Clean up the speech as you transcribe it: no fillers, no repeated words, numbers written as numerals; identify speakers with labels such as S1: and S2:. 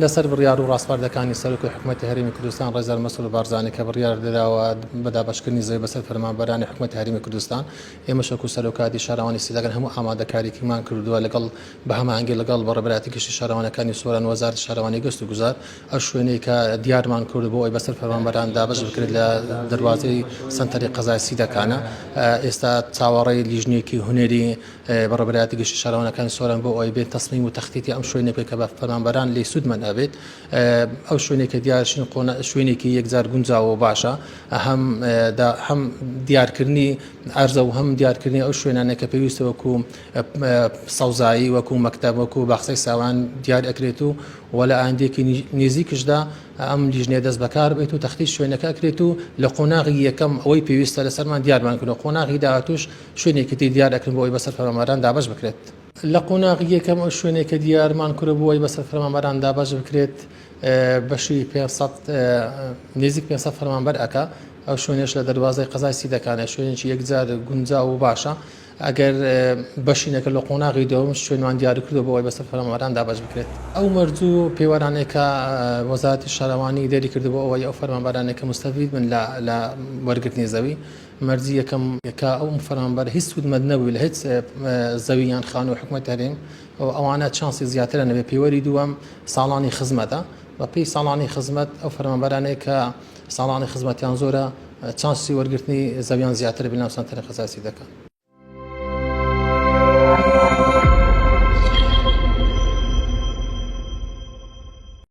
S1: لەسەر بڕیار و ڕاسپاردەکانی سەرۆکی حکومەتی هەرێمی کوردستان ڕێزدار مەسرور بارزانی کە بڕیار دراوە بە دابەشکردنی زەوی بەسەر فەرمانبەرانی حکومەتی هەرێمی کوردستان، ئێمەش وەکو سەرۆکایەتی شارەوانی سیدەکان هەموو ئامادەکارییەکمان کردووە لەگەڵ بە هەماهەنگی لەگەڵ بەڕێوەبەرایەتی گشتی شارەوانیەکانی سۆران و وەزارەتی شارەوانی گەشت و گوزار ئەو شوێنەی کە دیارمان کرد بۆ ئەوەی بەسەر فەرمانبەران دابەش بکرێت لە دەروازەی سەنتەری قەزای سیدەکانە ئێستا چاوەڕێی لیژنەیەکی هونەری بەڕێوەبەرایەتی گشتی شارەوانیەکانی سۆران بۆ ئەوەی بێن تەسمیم و تەختیتی ئەم شوێنە بکەن کە بە فەرمانبەران لێی سوودمەند ئەبێت ئەو شوێنەی کە دیارشین قۆنا شوێنێکی یەکجار گونجاوە و باشە هەم هەم دیارکردنی ئەرزە و هەم دیارکردنی ئەو شوێنانە کە پێویستە وەکو سەوزایی وەکو مەکتەب وەکو باخچەی ساوان دیار ئەکرێت و وە لە ئایندەیەکی نزیکشدا ئەم لیژنەیە دەست بەکار بێت و تەختی شوێنەکە ئەکرێت و لە قۆناغی یەکەم ئەوەی پێویستە لەسەرمان دیارمان کردووە قۆناغی داهاتووش شوێنێکی تری دیار ئەکرن بۆ ئەوەی بەسەر فەرمانبەران دابەش بکرێت. لە قۆناغی یەکەم ئەو شوێنەی کە دیارمان کردووە بۆ ئەوەی بەسەر فەرمانبەران دابەش بکرێت بەشی 500 نزیک 500 فەرمانبەر ئەکا ئەو شوێنەش لە دەروازەی قەزای سیدەکانە شوێنێکی یەکجار گونجاو و باشە ئەگەر بەشی نەکرد لە قۆناغی دووەم شوێنمان دیاری کردووە بۆ ئەوەی بەسەر فەرمانبەران دابەش بکرێت. ئەو مەرج و پێوەرانەی کە وەزارەتی شارەوانی دەری کردووە بۆ ئەوەی ئەو فەرمانبەرانەی کە موستەفید بن لە وەرگرتنی زەوی، مەرجی یەکەم کە ئەو فەرمانبەر هیچ سوودمەند نەبووی لە هیچ زەوی یان خانوو حکومەتی هەرێم ئەوانە چانسی زیاترە نەبێت. پێوەری دووەم ساڵانی خزمەتە، بەپێی ساڵانی خزمەت ئەو فەرمانبەرانەی کە ساڵانی خزمەتیان زۆرە چانسی وەرگرتنی زەویان زیاترە بێت لەناو سەنتەری قەزای سیدەکان.